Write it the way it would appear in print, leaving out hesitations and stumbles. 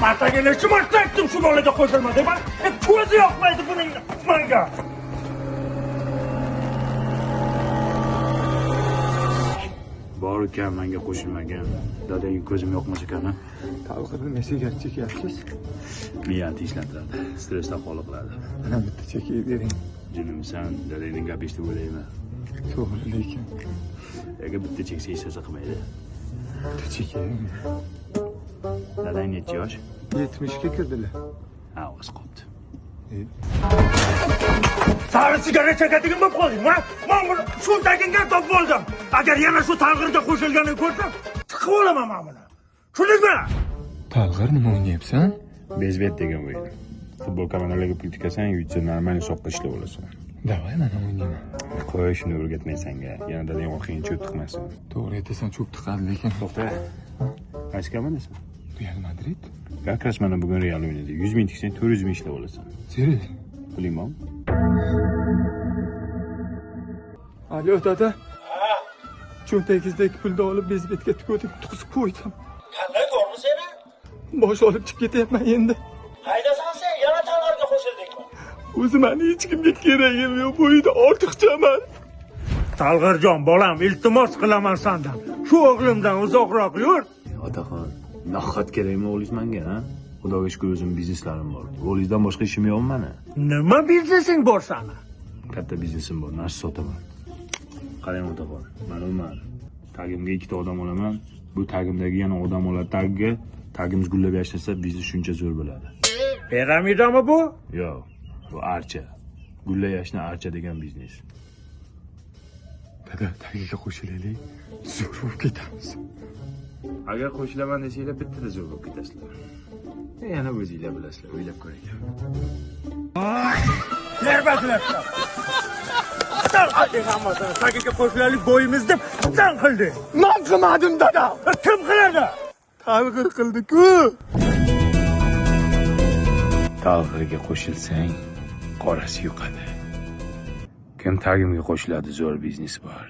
Ataga necha marta aytdim shu bolaga qo'shilma deb, ko'zi yoqmaydi buning menga. Bor ekan menga qo'shilmagan. Dadang ko'zim yoqmas ekan. Talg'irni nima sigaret chekyapsiz? Miyani tinchlantiradi, stressdan xoli qiladi. Mana bitta chekib bering. Jinimsan, dadangning gapi eshitib o'laymi? To'g'ri lekin. Agar bitta cheksa hech narsa qilmaydi. Bitta chekaymi? Dadang necha yosh? 70 ga kirdilar. Ha, oz qolibdi. Sari sigaret chekadigan bo'lib qolding, ha? Men buni shu tagingdan topib oldim. Agar yana shu talg'irga qo'shilganini ko'rsam, tiqib olaman men buni. Tushundingmi? Talg'ir nima o'ynayapsan? Bezbet degan o'yin. Futbol komandalarga pul tikasang, yutsa normal hisobga ishlab olasan. Davay, men o'ynayman. Qo'y, shuni o'rgatmay senga. Yana dadang orqangga cho'p tiqmasin. To'g'ri aytasan, cho'p tiqadi lekin. To'xta. Qaysi komandasan? Real Madrid. Как раз mana bugun Real o'ynaydi. 100 ming tiksang 400 ming ishlab olasan. Seriz? Puling bormi? Alo dada. Ha. Cho'ntagingizdagi pulni olib bezbetga tikuvdim, tutqizib qo'ydim. Qanday ko'rmi seni? Bosh olib chiqib ketyapman endi. Qaydasan sen? Yana talg'irga qo'shildingmi? O'zi meni hech kimga keragim yo'q, bu uyda ortiqchaman. Talg'irjon bolam, iltimos qilaman sendan. Shu o'g'limdan uzoqroq yur. Otaxon, nahot kerakmi o'g'lingiz menga, ha? Xudoga shukr o'zim bizneslarim bor. O'g'lingizdan boshqa ishim yo'q meni. Nima biznesing bor sani? Katta biznesim bor, narsa sotaman. Qarang otaxon, men Umar. Tagimga ikkita odam olaman. Bu tagimdagi yana odam oladi tagiga. Tagimiz gullab yashnasa, biznes shuncha zo'r bo'ladi. Piramidami bu? Yo'q, bu archa. Gullab yashna archa degan biznes. Dada, tagiga qo'shilaylik, zo'r bo'lib ketamiz. Agar qo'shilaman desanglar, bittada zo'r bo'lib ketasizlar. Yana o'zinglar bilasizlar, o'ylab ko'ringlar. Nerbatlar. Sen qilding hammasini. Tagiga qo'shilaylik bo'yimiz deb sen qilding. Men qilmadim dada. Kim qiladi? Talg'ir qildi-ku. Talg'irga qo'shilsang, qorasi yuqadi. Kim tagimga qo'shiladi, zo'r biznes bor.